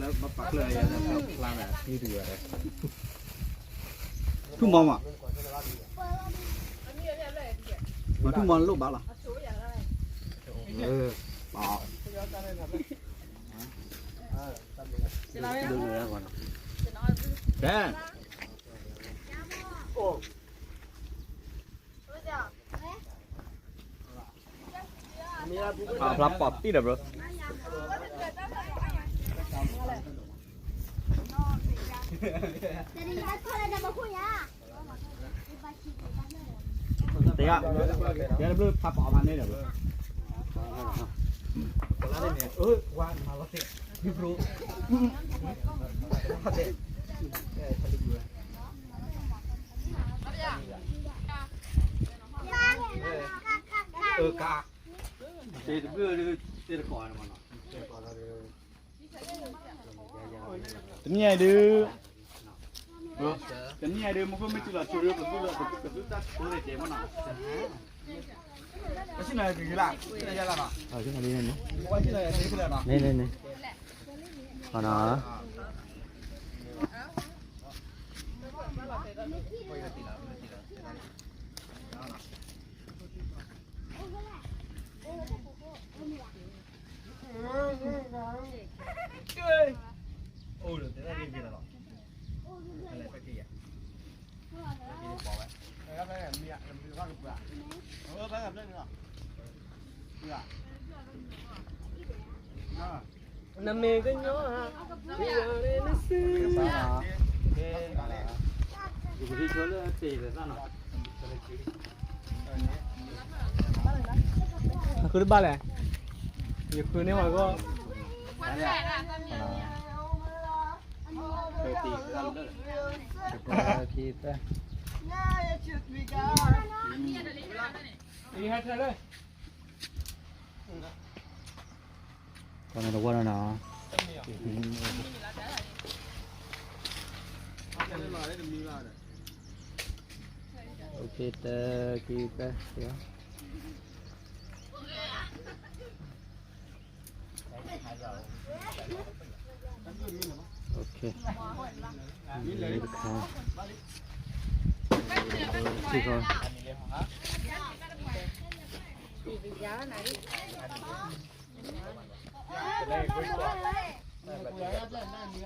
လၢဘၣ်ပာ်ကျၢၢ်ယၤလၢဖျါန့ၣ် ထူမီမး, မၤထူမီလိၣ်ဘၣ်လီၤ, ပာ်, ဒဲ, ပာ်ဖျါပာ်တံၢ်ဒီး bro. တယါ, တဘျုးဖးပာ်အီၤမၤန့ၢ်ဒီး bro. အၢ ကါ, တဘျုး, တကိး, တနံၤအံၤဒုး, တနံၤအံၤဒုး မူခိၣ်မ့ၢ်တုၤလီၤဆိဒုး ပသုတၢ်ဆိန့ၣ်တဲမနီၤ, ပစံၣ်နီၤကလၢ်, န့ၣ်န့ၣ်န့ၣ်, အနီၤ နမ့ၢ်ကညီဧါ, နစု, အဃုတဘၣ်လဲၣ်, ယဃုန့ၢ်ဝဲဂီၢ်, ကီၢ်န့ၣ်တဝီနီၤနီၤ, တၢ်ခံတၢ်, OK, တခါ, ထံၣ်ဃီ, တၢ်